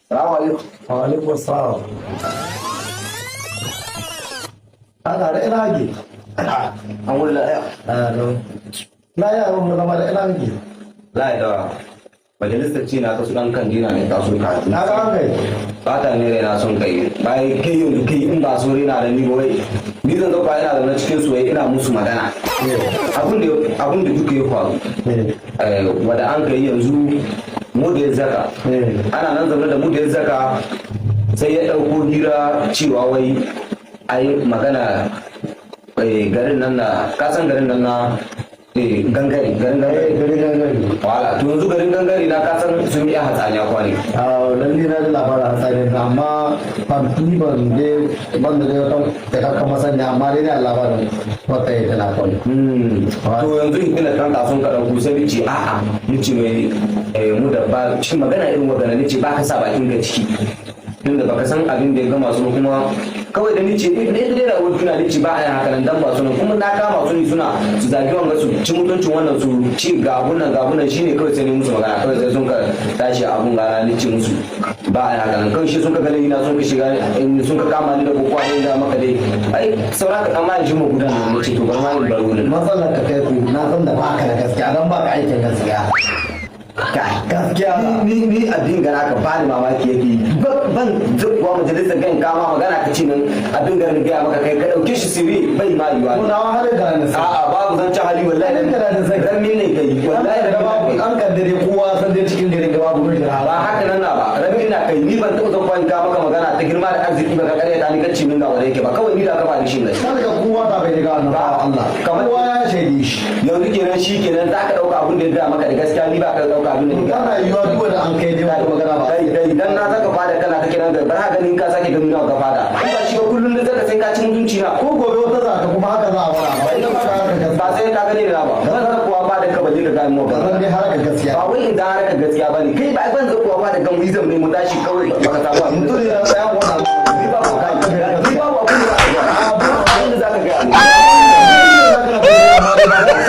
Salamu alaikum. Wa alaikum assalam. Ana da ina ge. An wuri lafiya. Hello. Na yi abin zama da ina ge. Lai da majalisar ci na ta su dan kan dina ne ta su ka. Na ga an kai. Bata ne raina son kai. Bai kai yanzu kai in ba so raina da ni ba wai. Ni zan zauka ina zaune cikin su wai ina musu magana. Abin da duka ya faru. Wanda an kai yanzu mu da ya zaka. Ana nan zaune da mu da ya zaka, sai ya ɗauko hira cewa wai ai magana garin nan na kasan garin nan na gangare, garin gangare. Gari gangare. Wala to yanzu garin gangare na kasan sun yi hatsaniya kwane. A lalle na ji labarin hatsarin, amma ban ni ban dai ban da dai wata cikakken masaniya, amma dai na labarin wata ya tana kwallo. To yanzu ina kan sun ka ɗauko, sai ni ce a'a, ni ce mai mu da ba cikin magana irin magana, ni ce ba ka sa bakin ka ciki tunda baka san abin da ya gama su ba. Kuma kawai da ni ce ne dai da wani tuna ni ce ba a yin haka nan dan ba su nan, kuma na kama su ne suna su zagi wanga, su ci mutuncin wannan, su ci ga abun nan, ga abun nan. Shine kawai sai ne musu magana, kawai sai sun ka tashi abun gara. Ni ce musu ba a yin haka nan. Kawai shi sun ka gani na sun ka shiga sun ka kama ni da kokowa ne da maka dai ai saura ka amma ji mu gudan nan. Ni ce to bar ma in bar wurin. Matsalar ka kai ku na san da baka da gaskiya, don baka aikin gaskiya. Gaskiya. Ni abin gana ka bani mamaki yake yi. Ban zuwa majalisar gan kama magana ka ce nan abin garin gaya maka kai ka dauke shi sirri bai ma yiwa. Ko nawa halin da na A'a, babu zancen hali wallahi. Halin da na sai. Ran ne kai wallahi. Da babu an kaddare kowa san dai cikin garin gaba gurin jira. Ba haka nan na ba, rabin na kai. Ni ban taɓa zan ka maka magana ta girma da arziki ba ka kare ta ni kacce min ga wanda yake ba. Kawai ni da ka ba ni shi ne. Kan ga kowa ta bai riga wannan ba Allah. Kowa ya shaide shi. Yanzu kenan shi kenan za ka ɗauka abin da ya gaya maka da gaskiya, ni ba ka ɗauka abin da ya gaya. Tana yiwuwa duk wanda an kai dai wata magana ba. Kai kai, dan na saka fada kana ta kiran bar ha ganin ka sake ganin ka fada in ba shi ba kullum da zaka sai ka ci mutunci na. Ko gobe wata za ka kuma haka za a wara ba ita ba ka harka gaskiya. Ba sai ka gani na ba, ban zaka kuwa fada ka balle ka ga mu. Ka san dai harka gaskiya. Ba wai in da harka gaskiya bane kai ba, ban zaka kuwa fada gan wizam ne mu tashi kawai baka samu abin Mutum ya tsaya wannan. Ni ba ku kai, ni ba abin da za ka ga, abin da za ka ga.